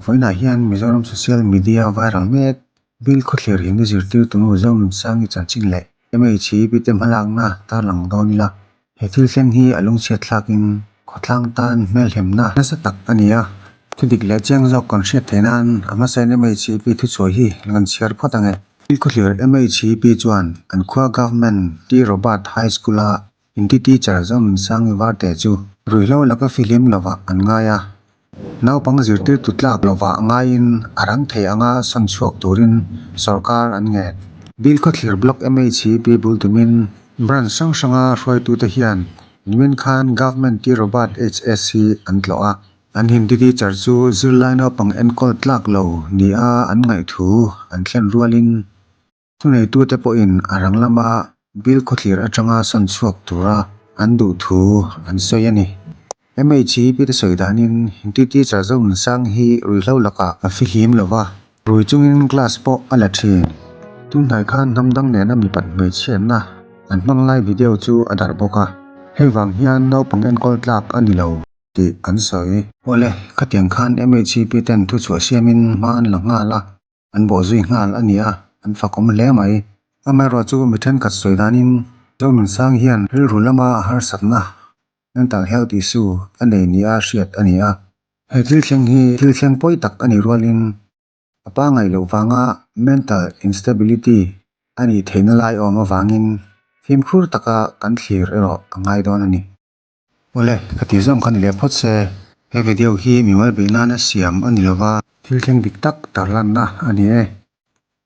Vawiinah hian Mizoram Social Media viral mek Bill Khawthlir Hindi zirtirtu nu Zonunsangi chanchin leh MHEP te hmalakna tarlang dawn ila, he thil thleng hi a lungchhiat thlakin khawtlang tan hmelhemna nasa tak a ni a. Thudik leh chiang zawk kan hriat theih nan a hmasain MHEP thuchhuah hi kan chhiar phawt ang e. Bill Khawthlir MHEP chuan an khua Government T Robert High School-a Hindi teacher Zonunsangi Varte chu ruihhlo laka fihlim lovah an ngai a. Naupang zirtirtu tlak lovah ngaiin a rang thei anga sawn chhuak turin sorkar an ngen. Bilkhawthlir Block MHP bul tumin branch hrang hranga hruaitute hian nimin khan Government T Robert HS hi an tlawh a. An Hindi teacher chu zirlai naupang enkawl tlak lo nia an ngaihthu an thlen rualin Thuneitute pawhin a rang lama Bilkhawthlir atanga sawn chhuak tura an duh thu an sawi a ni. MHEP te sawi danin Hindi teacher Zonunsang hi ruihhlo lakah a fihlim lo va, rui chungin class pawh a la thin. Tunhnai khan hnam dang nena mipat hmeichhiatna an hmang lai video chu a darh bawk a, hei vang hian naupang enkawl tlak a ni lo tih an sawi. Awle, khatiang khan MHEP ten thuchhuah siamin hma an la nghal a. An bawh zui nghal a ni a, an fakawm hle mai. Amaherawh chu mi thenkhat sawi danin Zonunsang hian rilru lama harsatna, mental health issue, a nei nia hriat a ni a. He thil thleng hi thil thleng pawi tak a nih rualin a pa ngaih loh vanga mental instability a nih theihna lai awm avangin fimkhur taka kan thlir erawh a ngai dawn a ni. Awle, ka tih zawng kha ni leh phawt se, he video hi mimal beih nana siam a ni lova, thil thleng dik tak tarlanna a ni e.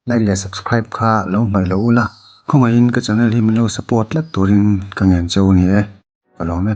Like leh subscribe kha lo hmaih lo ula, khawngaihin ka channel hi min lo support tlat turin ka ngen che u ni e, ka lawm e.